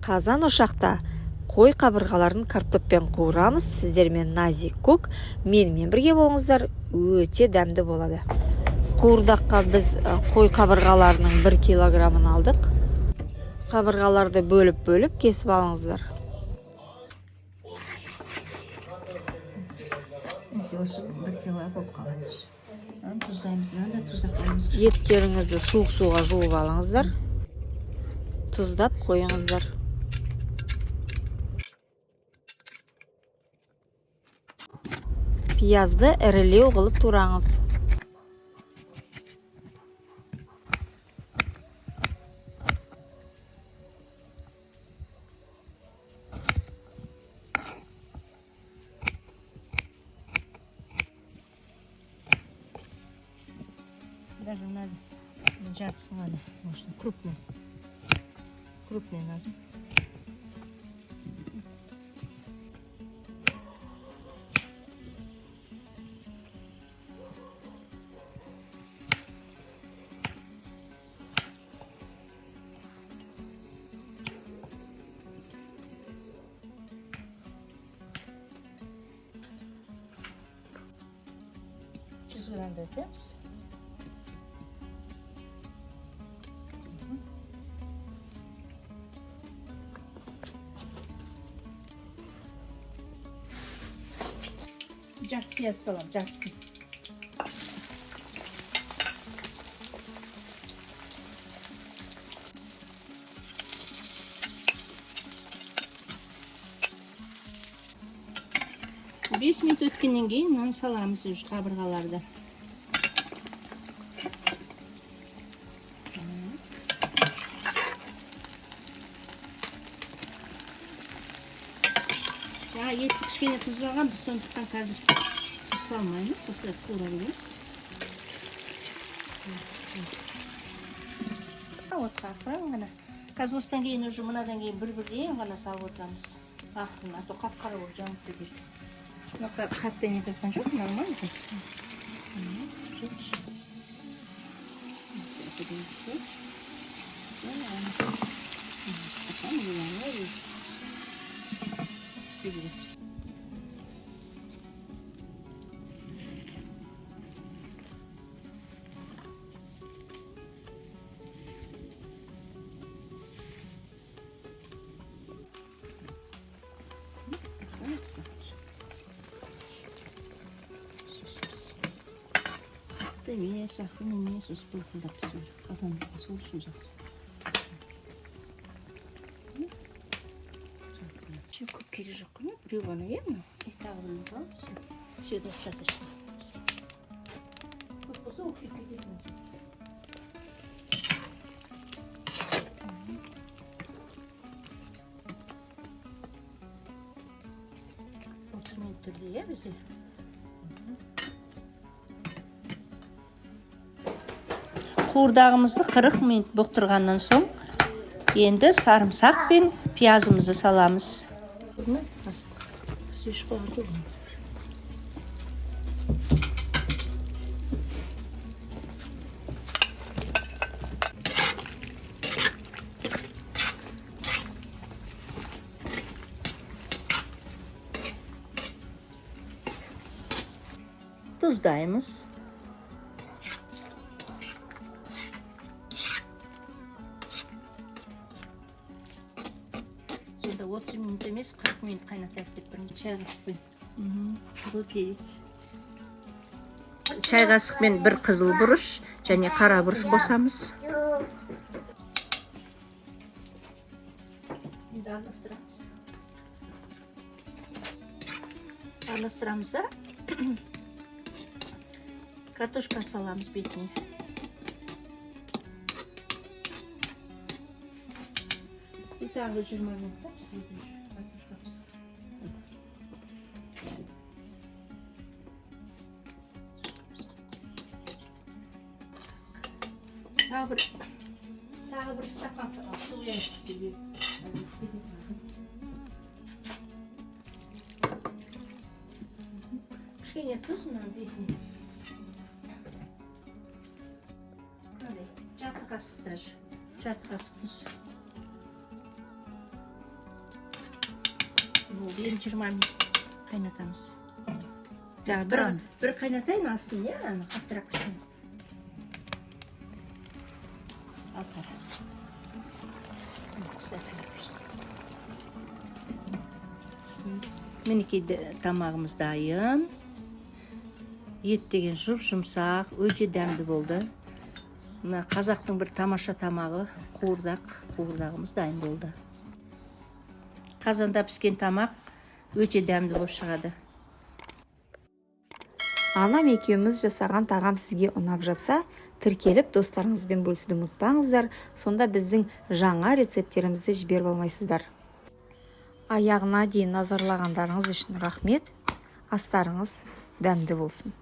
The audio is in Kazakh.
Қазан ошақта қой қабырғаларын картоппен қуырамыз. Сіздермен Нази Кук, менімен бірге болыңыздар, өте дәмді болады. Қуырдаққа біз қой қабырғаларының 1 килограммын алдық. Қабырғаларды бөліп-бөліп кесіп алыңыздар. Осы 1 кило болып қалады. Тұздаймыз, мынаны да тұздап қоямыз. Еттеріңізді суық суға жуып алыңыздар. Тұздап қойыңыздар. Пиязды ірілеу қылып тураңыз. Даже надо жартысын ғана, можно крупный. Крупный lazım. Жүз граммдай пияз. Жарты пияз саламын, жартысын. Бес минут өткеннен кейін мынаны саламыз уже қабырғаларды. Жаңа етті кішкене тұздаған, біз сондықтан қазір тұз салмаймыз, осылай қуыра береміз. Отқа ақырын ғана. Қазір осыдан кейін уже мынадан кейін бір-бірден ғана салып отырамыз. Ақырын, а то қап-қара болып жанып кетеді. Мына қатты нетіп жатқан жоқ, нормально қазір. Пісіп жатыр. Пісіп. Пісе береді. Қатты емес, ақырын емес, осы былқылдап пісу керек. Қазанда сол үшін жақсы. Көп керек жоқ қой, біреу ғана, иә, мынау? И тағы біреуін саламыз. Все достаточно. Көп болса, ол күйіп кететін. 30 минут түрде, иә, бізде? Қуырдағымызды 40 минут бұқтырғаннан соң енді сарымсақ пен пиязымызды саламыз. Тұздаймыз. Сонда 30 минут емес, 40 минут қайнатайық деп тұрмыз. Чай қасықпен. Қызыл перец. Чай қасықпен бір қызыл бұрыш және қара бұрыш қосамыз. Енді араластырамыз. Араластырамыз да картошка саламыз бетіне. И тағы 20 минутта піседі уже. Картошка пісті. Тағы бір стақан су құяйық себебі кетеді lazım. Кішкене тұз мынаның бетіне. Мынандай жарты қасық даже. Жарты қасық тұз. Болды, енді 20 минут қайнатамыз. Жаңа бір, Тұрамыз. бір қайнатайын астын, иә, ана қаттырақ кішкене. Ал, қара. Міне, осылай қайнап жүрсін. Мінекей, тамағымыз дайын. Ет деген жұп жұмсақ, өте дәмді болды. Мына қазақтың бір тамаша тамағы қуырдақ. Қуырдағымыз дайын болды. Қазанда піскен тамақ өте дәмді болып шығады. Анам екеуміз жасаған тағам сізге ұнап жатса, тіркеліп, достарыңызбен бөлісуді ұмытпаңыздар. Сонда біздің жаңа рецепттерімізді жіберіп алмайсыздар. Аяғына дейін назарлағандарыңыз үшін рахмет. Астарыңыз дәмді болсын!